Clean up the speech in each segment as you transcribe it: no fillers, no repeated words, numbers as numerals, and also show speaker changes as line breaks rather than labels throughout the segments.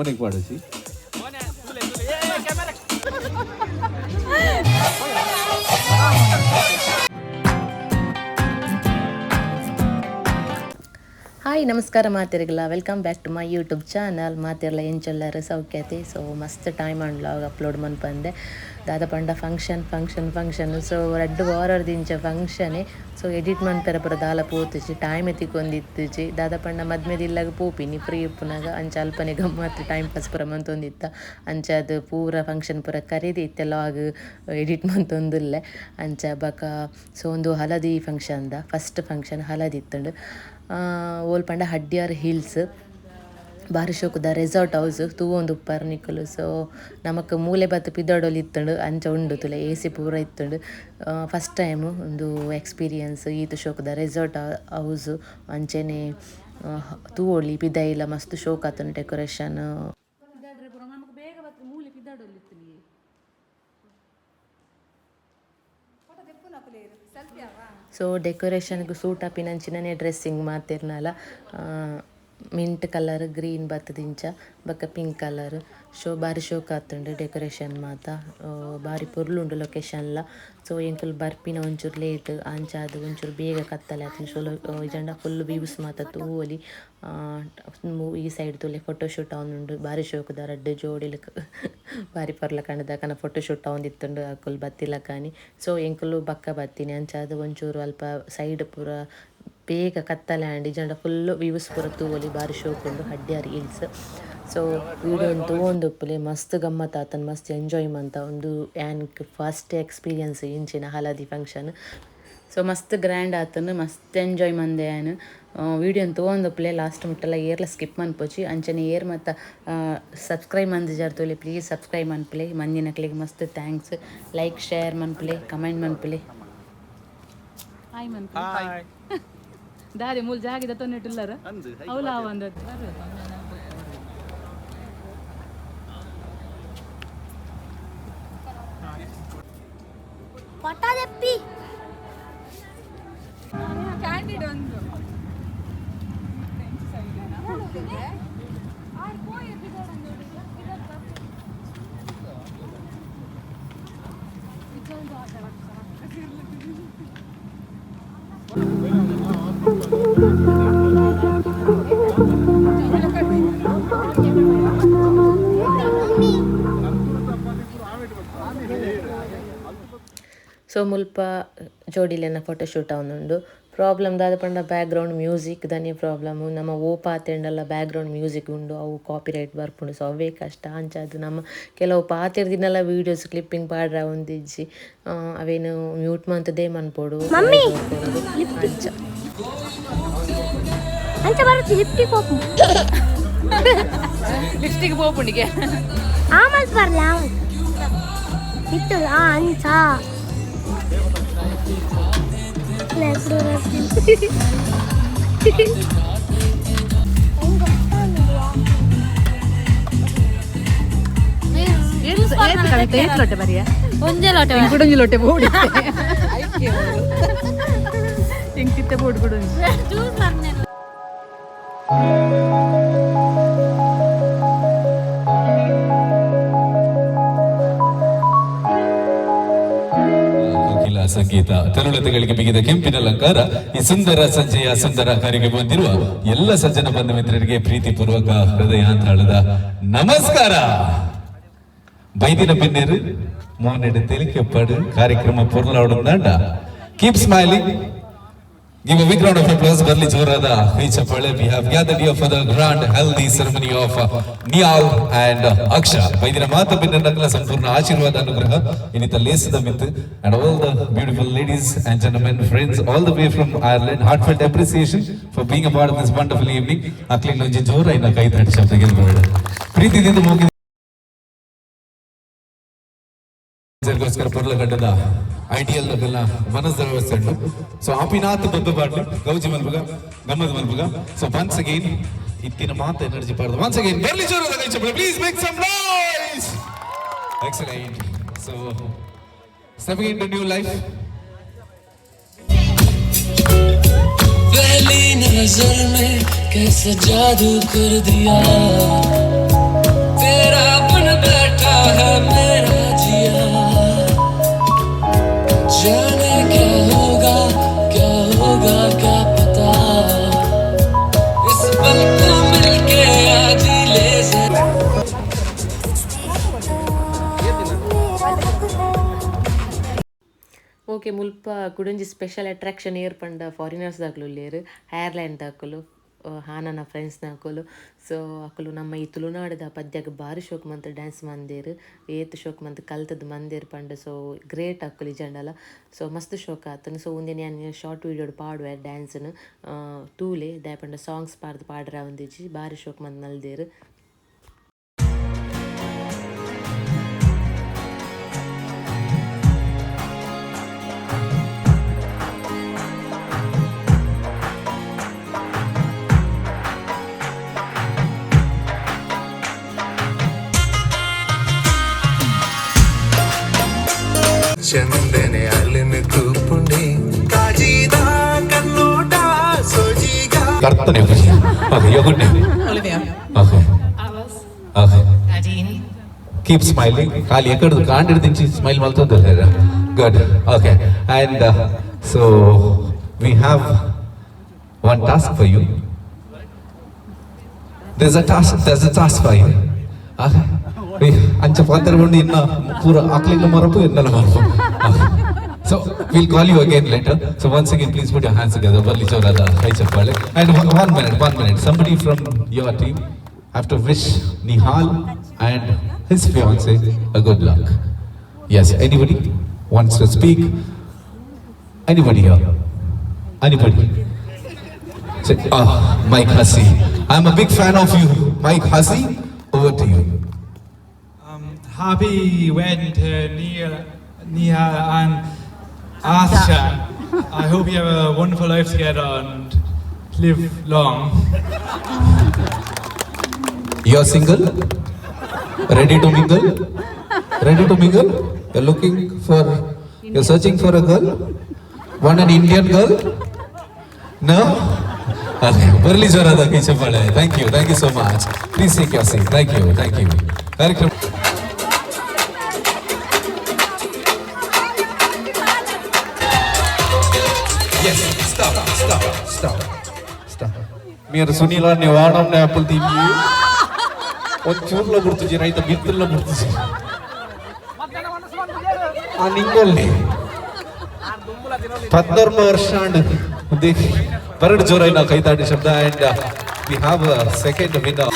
Recording ಪಾಡೋಚಿ.
Hi, ನಮಸ್ಕಾರ ಮಾತೆರ್ಗಲ. Welcome back to my YouTube channel. ಮಾತೆರ್ಲ ಎಂಚೊಲ್ಲರ್? ಸೌಖ್ಯತೆ? ಸೊ ಮಸ್ತ್ ಟೈಮ್ ಆಂಡ್ ವ್ಲಾಗ್ ಅಪ್ಲೋಡ್ ಮನ್ಪಂದೆ. ದಾದ ಪಂಡ ಫಂಕ್ಷನ್, ಫಂಕ್ಷನ್, ಫಂಕ್ಷನ್. ಸೊ ರಡ್ಡ್ ವಾರದಿಂಚ ಫಂಕ್ಷನೇ. ಸೊ ಎಡಿಟ್ ಮನ್ಪೆರೆ ಪೂರ ದಾಲ ಪೋತುಜಿ, ಟೈಮ್ ತಿಕ್ಕೊಂದಿತ್ತುಜಿ. ದಾದ ಪಂಡ ಮದ್ಮೆದಿಲ್ಲಾಗ ಪೋಪಿನಿ ಫ್ರೀ ಉಪ್ಪುನಾಗ. ಅಂಚ ಅಲ್ಪನೆ ಗಮ್ಮತ್, ಟೈಮ್ ಪಾಸ್ ಪೂರ ಮಂತೊಂದಿತ್ತ. ಅಂಚ ಅದು ಪೂರ ಫಂಕ್ಷನ್ ಪೂರ ಕರೀದಿ ಇತ್ತೆ ವ್ಲಾಗ್ ಎಡಿಟ್ ಮಂತೊಂದುಲ್ಲೆ. ಅಂಚ ಬಕ ಸೊ ಒಂದು ಹಳದಿ ಫಂಕ್ಷನ್ the first function ಹಳದಿ ಇತ್ತುಂಡು. ಓಲ್ ಪಂಡ ಹಡ್ಯಾರ್ ಹಿಲ್ಸ್, ಬಾರಿ ಶೋಕುದ ರೆಸಾರ್ಟ್ ಹೌಸ್ ತೂವೊಂದು ಉಪ್ಪರ್ ನಿಕುಲು. ಸೊ ನಮಕ್ ಮೂಲೆ ಬತ್ತ್ ಪಿದಡೊಲಿ ಇತ್ತುಂಡು, ಅಂಚ ಉಂಡು ತುಲೆ. ಎ ಸಿ ಪೂರ ಇತ್ತುಂಡು. ಫಸ್ಟ್ ಟೈಮ್ ಒಂದು ಎಕ್ಸ್ಪೀರಿಯನ್ಸ್ ಈತ್ ಶೋಕುದ ರೆಸಾರ್ಟ್ ಹೌಸ್. ಅಂಚೆನೆ ತೂವೊಲಿ, ಪಿದಯಿಲ ಮಸ್ತ್ ಶೋಕ್ ಆತುಂಡು ಡೆಕೋರೇಷನ್.
ಬೇಗ ಬತ್ತು ಮೂಲೆ ಪಿದಾಡೊಲಿ ಇತ್ತು.
ಸೊ ಡೆಕೋರೇಷನ್ಗೆ ಸೂಟ್ ಆಪಿನಂಚಿನನೇ ಡ್ರೆಸ್ಸಿಂಗ್ ಮಾತಿರ್ನಲ. ಮಿಂಟ್ ಕಲರ್, ಗ್ರೀನ್ ಬತ್ತದಿಂಚ, ಬೊಕ್ಕ ಪಿಂಕ್ ಕಲರ್. ಶೋ ಬಾರಿ ಶೋಕ್ ಆತುಂಡು ಡೆಕೋರೇಷನ್ ಮಾತ. ಬಾರಿ ಪೊರ್ಲುಂಡು ಲೊಕೇಶನ್ಲ. ಸೊ ಎಂಕುಲು ಬರ್ಪಿನ ಒಂಚೂರು ಲೇಟ್, ಅಂಚಾದ್ ಒಂಚೂರು ಬೇಗ ಕತ್ತಲೆ ಆತುಂಡು. ಸೊ ಇಜ್ಜಂಡ ಫುಲ್ ವ್ಯೂಸ್ ಮಾತ ತೂವೊಲಿ. ಈ ಸೈಡ್ ತೂಲೆ, ಫೋಟೋ ಶೂಟ್ ಆವೊಂದುಂಡು. ಬಾರಿ ಶೋಕುದ ರಡ್ಡ್ ಜೋಡಿಲು ಬಾರಿ ಪೊರ್ಲ ಕಂಡದಕನ ಫೋಟೋ ಶೂಟ್ ಆವೊಂದಿತ್ತುಂಡು ಅಕುಲು ಬತ್ತಿಲಕಾನಿ. ಸೊ ಎಂಕುಲು ಬಕ್ಕ ಬತ್ತಿನಿ, ಅಂಚಾದ್ ಒಂಚೂರು ಅಲ್ಪ ಸೈಡ್ ಪೂರ ಬೇಗ ಕತ್ತಲೆ ಆಂಡ್. ಇಜ್ಜಂಡ ಫುಲ್ ವ್ಯೂಸ್ ಪೂರ ತೂವೊಲಿ, ಬಾರಿ ಶೋಕುಂಡು ಹಡ್ಯಾರ್ ಹಿಲ್ಸ್. ಸೊ ವೀಡಿಯೋನ್ ತೂವೊಂದುಪ್ಪುಲೆ. ಮಸ್ತ್ ಗಮ್ಮತ್ ಆತುಂಡು, ಮಸ್ತ್ ಎಂಜಾಯ್ ಮಂತ. ಉಂದು ಯಾನ್ಕ್ ಫಸ್ಟ್ ಎಕ್ಸ್ಪೀರಿಯನ್ಸ್ ಇಂಚಿನ ಹಳದಿ ಫಂಕ್ಷನ್.
ಸೊ ಮಸ್ತ್ ಗ್ರ್ಯಾಂಡ್ ಆತುಂಡು, ಮಸ್ತ್ ಎಂಜಾಯ್ ಮಂದೆ ಯಾನ್. ವೀಡಿಯೋನ್ ತೂವೊಂದುಪ್ಪುಲೆ ಲಾಸ್ಟ್ ಮುಟ್ಟಲ, ಏರ್ಲ ಸ್ಕಿಪ್ ಮನ್ಪೊಚಿ. ಅಂಚನೆ ಏರ್ ಮತ್ತ ಸಬ್ಸ್ಕ್ರೈಬ್ ಮಂದಿಜಾರ್ ತೂಲೆ, ಪ್ಲೀಸ್ ಸಬ್ಸ್ಕ್ರೈಬ್ ಮನ್ಪುಲೆ. ಮಂದಿನಕ್ಲೆಗ್ ಮಸ್ತ್ thanks. Like, share ಮನ್ಪುಲೆ, ಕಮೆಂಟ್ ಮನ್ಪುಲೆ. ಹಾಯ್ ಮನ್ಪುಲೆ.
ಹಾಯ್.
ದಾದೆ ಮೂಲ ಜಾಗಿದ ತೊನ್ನೆಟುಲ್ಲರ ಅವಲ ಒಂದದ್ದು.
ಪಟಾದೆಪ್ಪಿ.
ಕ್ಯಾಂಡಿಡ್ ಒಂದು.
ಸೊ ಮುಲ್ಪ ಜೋಡಿಲೆನ ಫೋಟೋ ಶೂಟ್ ಆವೊಂದುಂಡು. ಪ್ರಾಬ್ಲಮ್ ದಾದ ಪಂಡ ಬ್ಯಾಕ್ಗ್ರೌಂಡ್ ಮ್ಯೂಸಿಕ್ ದಾನೆ ಪ್ರಾಬ್ಲಮ್. ನಮ ಓ ಪಾತೆರ್ಂಡಲ ಬ್ಯಾಕ್ಗ್ರೌಂಡ್ ಮ್ಯೂಸಿಕ್ ಉಂಡು, ಅವು ಕಾಪಿರೈಟ್ ಬರ್ಪುಂಡು. ಸೊ ಅವೇ ಕಷ್ಟ. ಅಂಚಾದ್ ನಮ ಕೆಲವು ಪಾತೆರ್ದಿನಲ ವೀಡಿಯೋಸ್ ಕ್ಲಿಪ್ಪಿಂಗ್ ಪಾಡ್ರೆ ಒಂದಿಜ್ಜಿ, ಅವೇನು ಮ್ಯೂಟ್ ಮಂತದೇ ಮನ್ಪೊಡು.
ಮಮ್ಮಿ!
ಅಂಚ.
ಅಂಚ ಬರುತ್ತೆ ಲಿಪ್ಟಿಕ್ ಹೋಪು.
ಲಿಪ್ಸ್ಟಿಕ್ ಪೋಪುಂಡಿಗೆ.
ಆಮಲ್ ಬರ್ಲ, ಆಮಲ್ ಇತ್ತು. ಆ ಅಂಚ.
ಲೋಟೆ ಬರಿಯ?
ಒಂಜೆ ಲೋಟೆ.
ಕುಡೊಂಜಿ ಲೋಟೆ ಬೋಡಿ ಎಂಕಿತ್ತೆ ಬೋಡು ಕುಡೊಂಜಿ.
Juice Berne.
ಕೋಕಿಲ ಸಂಗೀತ ತರುಳತೆಗಳಿಗೆ ಬಿಗಿದ ಕೆಂಪಿನ ಅಲಂಕಾರ. ಈ ಸುಂದರ ಸಂಜೆಯ ಸುಂದರ ಕಾರ್ಯಕ್ಕೆ ಬಂದಿರುವ ಎಲ್ಲ ಸಜ್ಜನ ಬಂಧು ಮಿತ್ರರಿಗೆ ಪ್ರೀತಿಪೂರ್ವಕ ಹೃದಯಾಂತರಾಳದ ನಮಸ್ಕಾರ. ಬೈದಿನ ಬಿನ್ನೇರು ಮೋನೆಡ್ ತೆಲಿಕೆ ಪಡು ಕಾರ್ಯಕ್ರಮ ಪೊರ್ಲಾವಡಂದಾಂಡ. Keep smiling. Give a big round of applause. ಬರ್ಲಿ ಜೋರಾದ ಕೈ ಚಪ್ಪಾಳೆ. We have gathered here for the grand haldi ceremony of Nihal and Aksha. ಬೈದಿನ ಮಾತ ಬಿನ್ನಕಲ ಸಂಪೂರ್ಣ ಆಶೀರ್ವಾದ ಅನುಗ್ರಹ ಇನ್ನಿತ ಲೇಸದ ಮಿತ್ and all the beautiful ladies and gentlemen friends all the way from Ireland, heartfelt appreciation for being a part of this wonderful evening. ಅಕ್ಲಿಂಗ್ ಒಂಜಿ ಜೋರಾಯಿನ ಕೈ ತಟ್ಟಿ ಶಬ್ದ ಗೆಲ್ಬೇಡ. ಪ್ರೀತಿದಿಂದ ಮುಗಿ ಗೋಸ್ಕರ ಪೊರ್ಲಗಡ್ಡದ ಐಡಿಯಲ್ ದಗಲ್ನ ಮನಸ್ಸದ ವ್ಯವಸ್ಥೆ ಉಂಟು. ಸೊ ಆಪಿನಾತ್ ಬೊಬ್ಬೆ ಪಾಡ್ಲಿ, ಗೌಜಿ ಮಲ್ಪುಗ, ಗಮ್ಮತ್ ಮಲ್ಪುಗ. ಸೊ ಒನ್ಸ್ ಅಗೈನ್ ಇತ್ತಿನ ಮಾತ ಎನರ್ಜಿ ಪಾಡ್ದು ಒನ್ಸ್ ಅಗೈನ್ ಬರ್ಲಿ ಜೋರಾದ ಕೈ ಚಪ್ಪಾಳೆ. Please make some noise. Excellent. So stepping into new life.
पहली नजर में कैसे जादू कर दिया.
होगा क्या पता इस पल को मिलके आज ही ले जरा।
ಓಕೆ, ಮುಲ್ಪ ಕುಡೊಂಜಿ ಸ್ಪೆಷಲ್ ಅಟ್ರಾಕ್ಷನ್ ಏರ್ ಪಂಡ ಫಾರಿನರ್ಸ್ ದಾಕುಲು ಉಲ್ಲೆರ್, ಐರ್ಲ್ಯಾಂಡ್ ದಾಕುಲು, ಹಾನನ ಫ್ರೆಂಡ್ಸ್ ದಾಕುಲು. ಸೊ ಅಕುಲು ನಮ್ಮ ಈ ತುಳುನಾಡುದ ಪದ್ಯಗ್ ಬಾರಿ ಶೋಕ್ ಮಂತ್ ಡ್ಯಾನ್ಸ್ ಮಂದೇರ್, ಏತ್ ಶೋಕ್ ಮಂತ್ ಕಲ್ತದ್ ಮಂದೇರ್ ಪಂಡ. ಸೊ ಗ್ರೇಟ್ ಅಕುಲು ಇಜಂಡಲ. ಸೊ ಮಸ್ತ್ ಶೋಕ್ ಆತನ್. ಸೊ ಉಂದೆನ್ ಯಾನ್ ಶಾರ್ಟ್ ವೀಡಿಯೋಡ್ ಪಾಡುವೆ ಡ್ಯಾನ್ಸ್ನ್, ತೂಲೆ. ದಾಯೆ ಪಂಡ ಸಾಂಗ್ಸ್ ಪಾಡ್ದು ಪಾಡ್ರೆ ಒಂದಿಜ್ಜಿ. ಬಾರಿ ಶೋಕ್ ಮಂತ್ ನಲ್ದೇರ್.
ಚಂದನೆ ಅಲ್ಲಿನ ತೂಪುಂಡೆ ಕಾಜಿದ ಕಣ್ಣೋಟ ಸೊಜಿಗ.
ಕರ್ತನೆ. Okay, your good name?
Olivia.
Okay.
Alice.
Okay.
Nadine.
Keep smiling. ಖಾಲಿ ಎಕಡ್ದು ಕಾಂಡಿಡ್ದಿಂಚಿ ಸ್ಮೈಲ್ ಮಲ್ತೊಂದು. Good. Okay, and so we have one task for you. There's a task for you. Okay. ಅಂಚ ಪಾತ್ರ ಬಂದು ಇನ್ನ ಪೂರ ಆಕ್ಲಿಂಗ ಮರಪು ಇನ್ನಲ್ಲ ಮರಪು. So we'll call you again later. So once again, please put your hands together. ಬರ್ಲಿ ಜೋರಾದ ಕೈ ಚಪ್ಪಾಳೆ. And one minute, one minute. Somebody from your team have to wish Nihal and his fiance a good luck. Yes, anybody wants to speak? Anybody here? Anybody? Say, ah, Mike Hussey. I'm a big fan of you, Mike Hussey. Over to you.
Happy wedding to Neil, Nihal and Asha. I hope you have a wonderful life together and live long.
You're single? Ready to mingle? Ready to mingle? You're looking for, you're searching for a girl? Want an Indian girl? No? Okay, ಬರ್ಲಿ ಜೋರಾದ ಕೈ ಚಪ್ಪಾಳೆ. Thank you, thank you so much. Please take your seat. Thank you, thank you. ಕಾರ್ಯಕ್ರಮ. Yes, stop, stop, stop, stop. మీరు ಸುನೀಲ ನೀವು ಆಡಮ್ನೆ ಆಪಲ್ ತಿಂಗಿ ಒಂದು ಚೂರ್ಲ ಬುಡ್ತುಜಿ, ರೈತ ಬಿತ್ತುಲ್ಲ ಬುಡ್ತುಜಿ. ಆ ನಿಂಗೊಲ್ಲಿ 19 ವರ್ಷ ಅಂಡ್ ಬರಡ್ ಜೋರಾಯಿನ ಕೈತಾಡಿ ಶಬ್ದ. And we have second winner.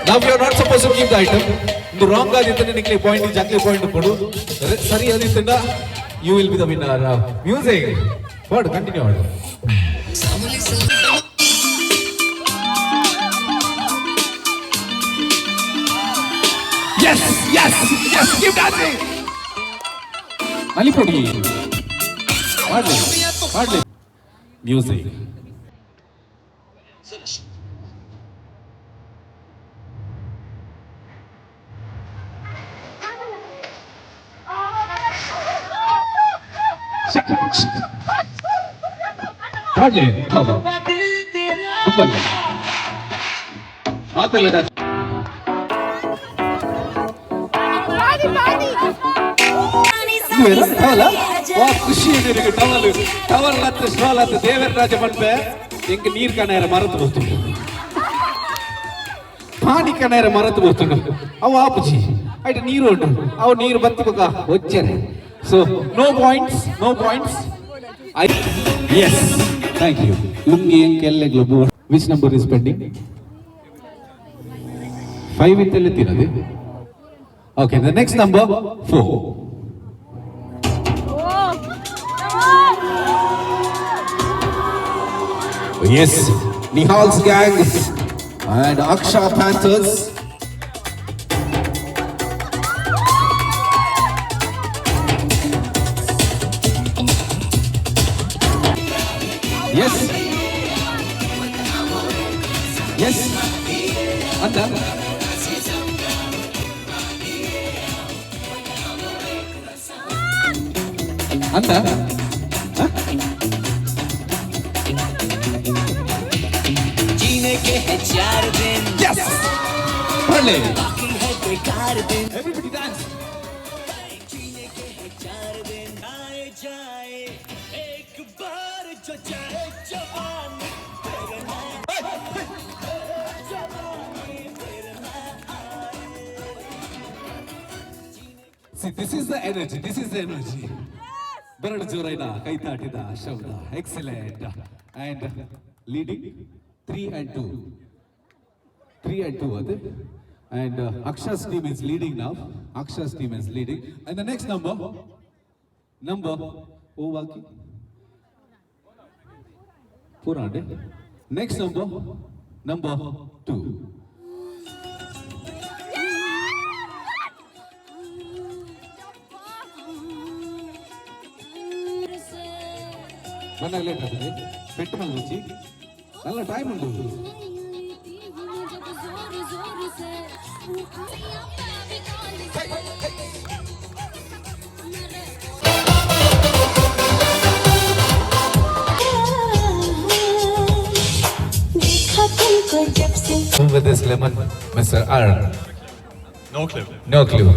Now you are not supposed to keep the item. ಇದು ರಾಂಗ್ ಆದಿತ್ತನೆ ನಿಕ್ಲೆ ಪಾಯಿಂಟ್ ಜಾಕ್ಲೆ ಪಾಯಿಂಟ್ ಕೊಡು. ಸರಿ ಆದಿತ್ತಂಡ you will be the winner. Music word continue ಮಾಡು. Yes, keep dancing. ನಲಿಪೊಡಿ ಮಾಡ್ಲಿ ಮಾಡ್ಲಿ. ಮ್ಯೂಸಿಕ್. ಮಾಡ್ಲಿ ಹೌದು. ಮಾತಲ್ಲ. ಟವಲ ವಾ ಖುಷಿ ನಿನಗೆ. ಟವಲ್ ಟವಲ್ ಹತ್ತು ಸ್ಟಾಲ್ ಹತ್ತು ದೇವರ ರಾಜ ಮನ್ಪೆ ಎಂಕ್ ನೀರ್ ಕಣೇರ ಮರತು ಹೋಗ್ತುಂಡು, ಪಾನಿ ಕಣೇರ ಮರತು ಹೋಗ್ತುಂಡು. ಅವು ಆಪುಜಿ, ಐಟ್ ನೀರು ಉಂಟು, ಅವು ನೀರು ಬತ್ತಿ ಬೊಕ ಒಚ್ಚರೆ. So no points, no points. I yes, thank you. Lungi ಎಂಕ್ ಎಲ್ಲೆಗ್ಲು. Which number is pending? 5 ಇತ್ತೆಲ್ಲ ತಿನ್ನದೆ. Okay, the next number 4. Yes, Nihal's gang and Aksha Panthers. Yes. Yes. Anda. ಅಂತ.
जीने के है चार दिन.
Yes. ಒಳ್ಳೆ.
बाकी है बेकार दिन.
Everybody dance.
जीने के है चार दिन, आए जाए एक बार जो जाए जवानी, फिर ना जवानी फिर ना आए.
See, this is the energy. This is the energy. ಬರಡು ಜೋರೈನ ಕೈತಾಟಿದ ಶಬ್ದ. Excellent. And leading 3-2, 3-2 ಅದು. And Aksha's team is leading now. Aksha's team is leading. And the next number, number ಓ ಬಾಕಿ ಪೂರ. Next number, number 2. ಬಂದಾಗ ಲೇಟ್ ಆಗ್ತದೆ. ಪೆಟ್ಟು ಮಲ್ಗುಚಿ നല്ല time ಉಂಟು.
देखा तुमको जब से.
Who with this lemon, Mr. R?
No clue.
No clue.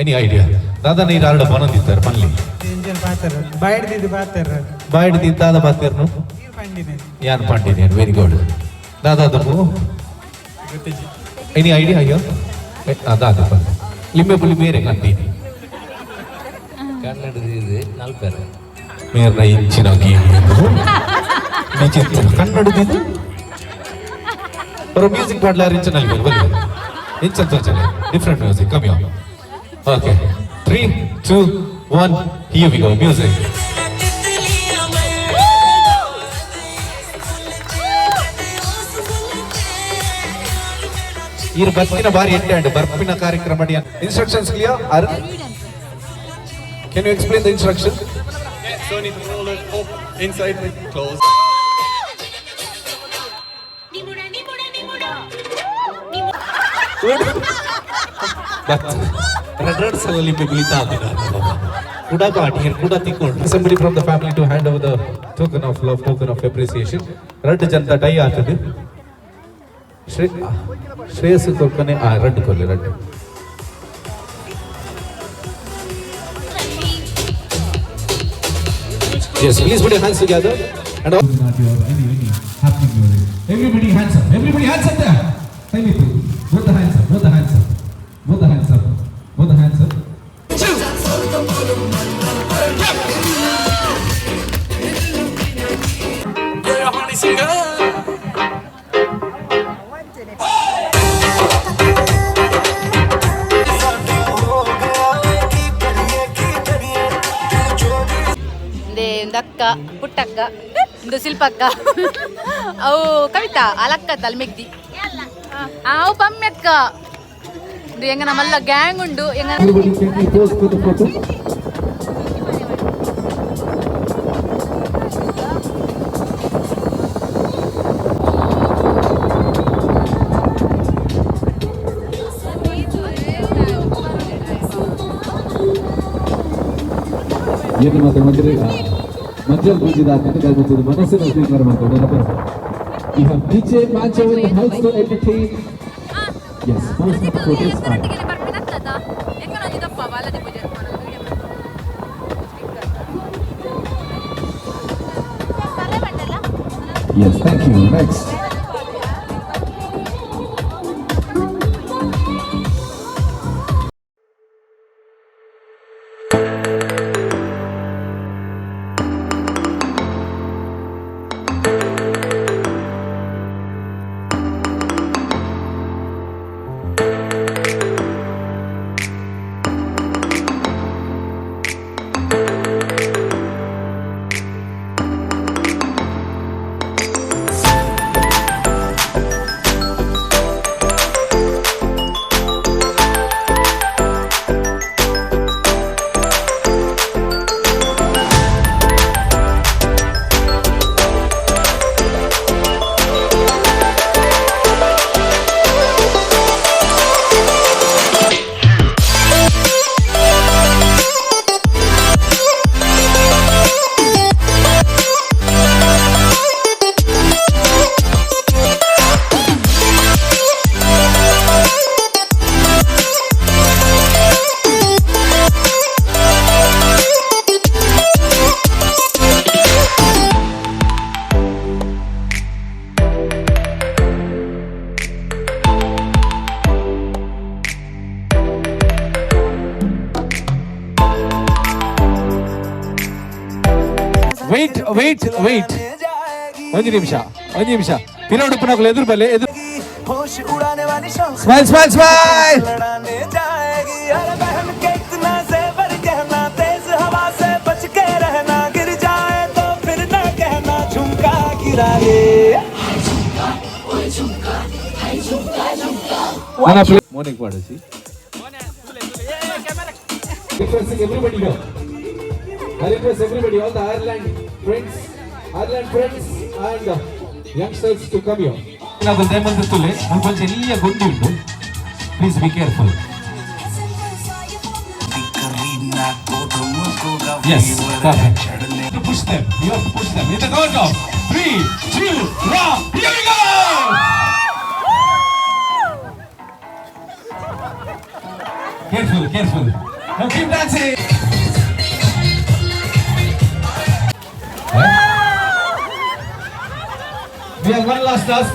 Any idea? ದಾದಾ ನೀರು ಆರ್ಡ ಪನೊಂದಿತ್ತಾರೆ ಪನ್ಲಿ.
ಇಂಜನ್ ಪಾತ್ರ ಬಾಯ್ಡ್ದಿದ್ದು ಪಾತ್ರ.
ಬಾಯ್ಡ್ ದಾದ ಬಾತೇರ್ನು.
ನೀರು ಪಂಡಿನ.
ಯಾನ್ ಪಾಂಡಿನಿ. Very good. ದಾದಾ ದಮ್ಮು.
ಗೊತ್ತಿಜ್ಜಿ.
Any idea? ಅಯ್ಯೋ, ದಾದ ಪನ್ಲೆ. ಲಿಂಬೆ ಪುಲಿ ಮೇರೆ ಕಂತೀನಿ.
ಕನ್ನಡದ ಇದು ನಾಲ್ಪೇರು.
ಮೇರ್ನ ಇಂಚಿನ ಗೇಮ್ ವಿಚಿತ್ರ. ಕನ್ನಡದಿದ್ದು ಬರೋ ಮ್ಯೂಸಿಕ್ ಪಾಡ್ಲಾರ ಇಂಚಿನಲ್ಲಿ ಬಲ್ಲಿ ಇಂಚ ತೋಚಲೆ. Different music ಕಮ್ಮಿ. Okay, 3, 2, 1, here we go, music. ಈರ್ ಬತ್ತಿನ ಬಾರಿ ಎಟ್ಟೆ ಅಂಡ್ ಬರ್ಪಿನ ಕಾರ್ಯಕ್ರಮ. Instructions clear? Are can you explain the instruction?
Yeah, so I need to roll it up inside with clothes.
But red red ಸಲ ಲಿಂಬೆ ಬೀಳ್ತಾ ಕೂಡ ಪಾಟಿ ಕೂಡ ತಿಕ್ಕೊಂಡು. Somebody from the family to hand over the token of love, token of appreciation. ರಡ್ಡು ಜನತ tie ಆಗ್ತದೆ. ಶ್ರೇ ಶ್ರೇಯಸ್ ಕೊರ್ಕನೆ. ಆ ರಡ್ಡು ಕೊರ್ಲಿ ರಡ್ಡು. Yes, please put your hands together. And all. Not your any happening music. Everybody hands up. Everybody hands up there. Tell me to. Both the hands up. Both the hands up. Both the hands up. Both the hands up.
ಇಂದೆ ಅಕ್ಕ ಪುಟ್ಟಕ್ಕ, ಇಂದು ಶಿಲ್ಪಕ್ಕ, ಅವು ಕವಿತಾ ಅಲಕ್ಕ ತಲ್ಮೆಗ್ದಿ, ಅವು ಪಮ್ಮೆಕ್ಕ. ಇಂದು ಎಂಗ ನಮ್ಮಲ್ಲ gang ಉಂಡು ಎಂಗ.
Everybody can you pose for the photo? ಏನು ಮಾತ್ರ ಮಂತ್ರಿ ಮಂಜಲ್ ಪೂಜಿದ ಕನಕ ಮನಸ್ಸಿನ ಸ್ವೀಕಾರ ಮಾಡ್ಕೊಂಡು. We have DJ Mancho in the house to entertain. Yes, pose for the photos. Fine.
ಎಂಗನೊಂಜಿ ದಪ್ಪ ಬಾಲದಿ ಪೂಜೆ.
Yes, thank you. Next. Wait, wait, wait. ಒಂದು ನಿಮಿಷ, ಒಂದು ನಿಮಿಷ. ಪಿರೋಡುಪ್ಪನಕುಲು ಎದುರು ಬಲ್ಲೆ, ಎದುರು. Smile, smile, smile. Morning ಪಾಡೋಸಿ. Requesting everybody here. I request everybody, all the Ireland friends and youngsters to come here. Please be careful. Yes, perfect. To push them, you have to push them. In the count of 3, 2, 1, here we go! Careful, careful. Now keep dancing. We have one last task.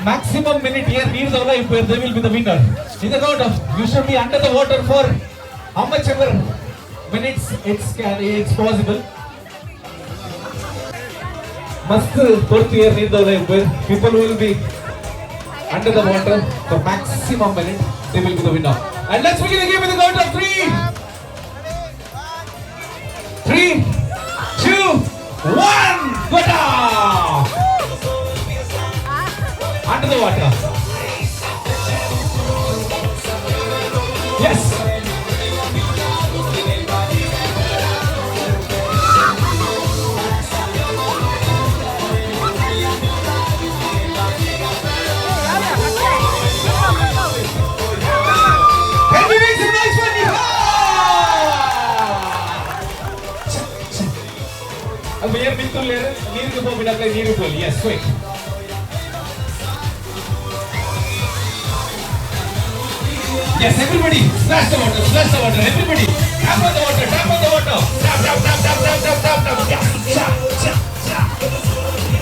Maximum minute here near the life where they will be the winner. In the count of, you should be under the water for how much ever minutes it's possible. Must fourth year near the life where people will be under the water for maximum minute, they will be the winner. And let's begin the game with the count of 3, 3, 2, 1, go down! Under the water. Yes. Can we make some noise for Nihal? अब ये बिल्कुल ले रहे नीर के बिना नीर बोल. Yes, quick. Yes, everybody, splash the water, splash the water, everybody. Tap on the water, tap on the water. Tap, tap, tap, tap, tap, tap, tap, tap. Tap, tap, tap, tap.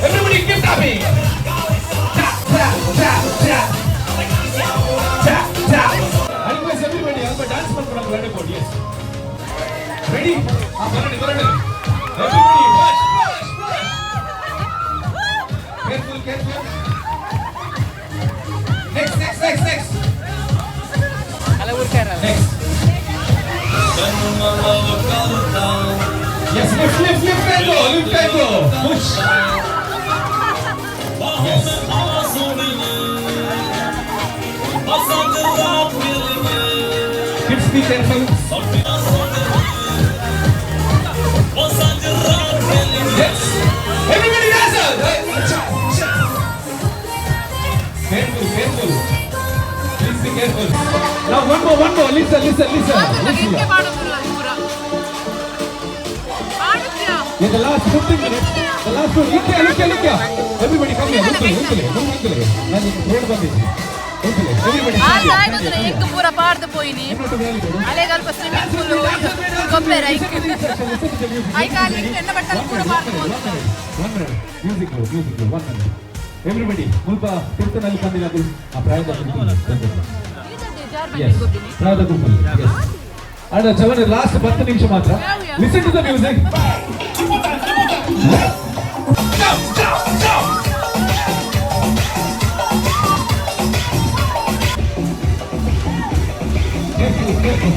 Everybody keep tapping. Tap, tap, tap, tap. Tap, tap. I request everybody, I'm a dance man from ready for yes. Ready? Ah, ready, ready. Everybody, push, push, push. Careful, careful. Next, next, next, next. Next. Yes, lift, lift, lift and go, lift and go. Push. Yes. Kids, be careful. Yes. Everybody dance out. Careful, careful. Please be careful. Now one more, one more. Listen, listen, listen. Listen. In the last 15 minutes, the last one. Look here, look here, look here. Everybody come here. Look here, look here, look here. ನಾನು road ಬಂದಿದ್ದೀನಿ. Look here. Everybody stand here.
ಎಂಕ್ ಪೂರ ಪಾಡ್ದು ಪೋಯಿನಿ ಅಲೆಗಲ್ಪ swimming pool ಗೊಬ್ಬರ ಐಕಾಲಿ ಎಣ್ಣ ಬಟ್ಟಲು ಪೂರ ಪಾಡ್ದು
One minute. Music low, music low. 1 minute. Everybody, ಮುಲ್ಪ ತಿರ್ತನಲ್ಲಿ ಬಂದಿಲ್ಲ ಆ ಪ್ರಾಯದ ಗುಂಪು. Yes. ಪ್ರಾಯದ ಗುಂಪು. Yes. And ಚವನ ಲಾಸ್ಟ್ 10 ನಿಮಿಷ ಮಾತ್ರ. Listen to the music. Jump, jump, jump. Careful, careful.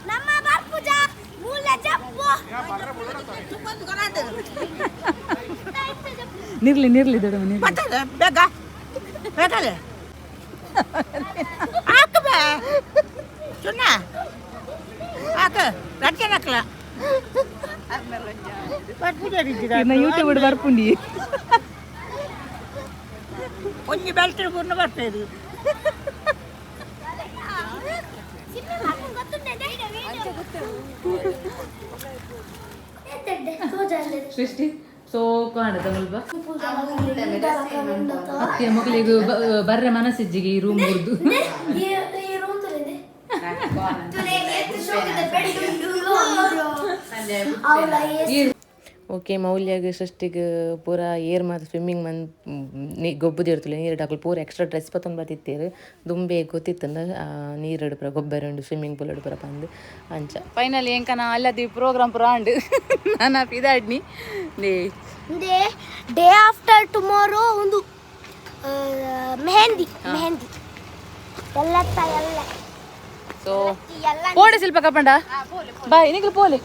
ನಮ್ಮ ಬರ್ಪುಜ ಮೂಲ ಜಪ್ಪು.
ನಿರ್ಲಿ ನಿರ್ಲಿ ದೊಡ್ಡ ನಿರ್ಲಿ.
ಬೇಗ ಬೇಗಲೆ ಹಾಕಬೇ ಸುಣ್ಣ ಹಾಕ ರಡ್ಜನ ಹಾಕಲ.
ಯೂಟ್ಯೂಬ್ ಬರ್ಪುಂಡಿ.
ಒಂಜಿ ಬೆಲ್ಟ್ ಬುರ್ನ ಬರ್ತದೆ.
ಸೃಷ್ಟಿ ಸೋಕು ಆಂಡ ಮುಲ್ಪ. ಅತ್ತೆ ಮಕ್ಕಳಿಗೆ ಬರ್ರೆ ಮನಸ್ಸಿಜ್ಜಿಗೆ ಈ ರೂಮ್ ಬುರ್ದು.
ಓಕೆ, ಮೌಲ್ಯಾಗ ಸೃಷ್ಟಿಗೆ ಪೂರ ಏರ್ ಮಾತ ಸ್ವಿಮ್ಮಿಂಗ್ ಮನ್ ನೀ ಗೊಬ್ಬುದಿರ್ತಲೆ ನೀರು ಅಕುಲು ಪೂರ ಎಕ್ಸ್ಟ್ರಾ ಡ್ರೆಸ್ ಪತ್ತೊಂದು ಬತ್ತಿತ್ತೇರು. ದುಂಬೆ ಗೊತ್ತಿತ್ತಂದ ನೀರು ಇಡುಪುರ ಗೊಬ್ಬರ ಉಂಡು ಸ್ವಿಮ್ಮಿಂಗ್ ಪೂಲ್ ಇಡುಪುರ ಪಂದು ಅಂಚ.
ಫೈನಲಿ ಎಂಕನ ಅಲ್ಲದಿ ಪ್ರೋಗ್ರಾಮ್ ಪೂರ ಆಂಡ್. ನಾನು ಪಿದಾಡ್ನಿ they.
Day after tomorrow ಒಂದು ಮೆಹಂದಿ ಮೆಹಂದಿ ಎಲ್ಲ ಎಲ್ಲ.
ಸೊ
ಎಲ್ಲ.
ಪೋಡೆ ಶಿಲ್ಪ ಕಪಂಡ ಬಾಯ್ ನಿಕ್ಲು ಪೋಲೆ.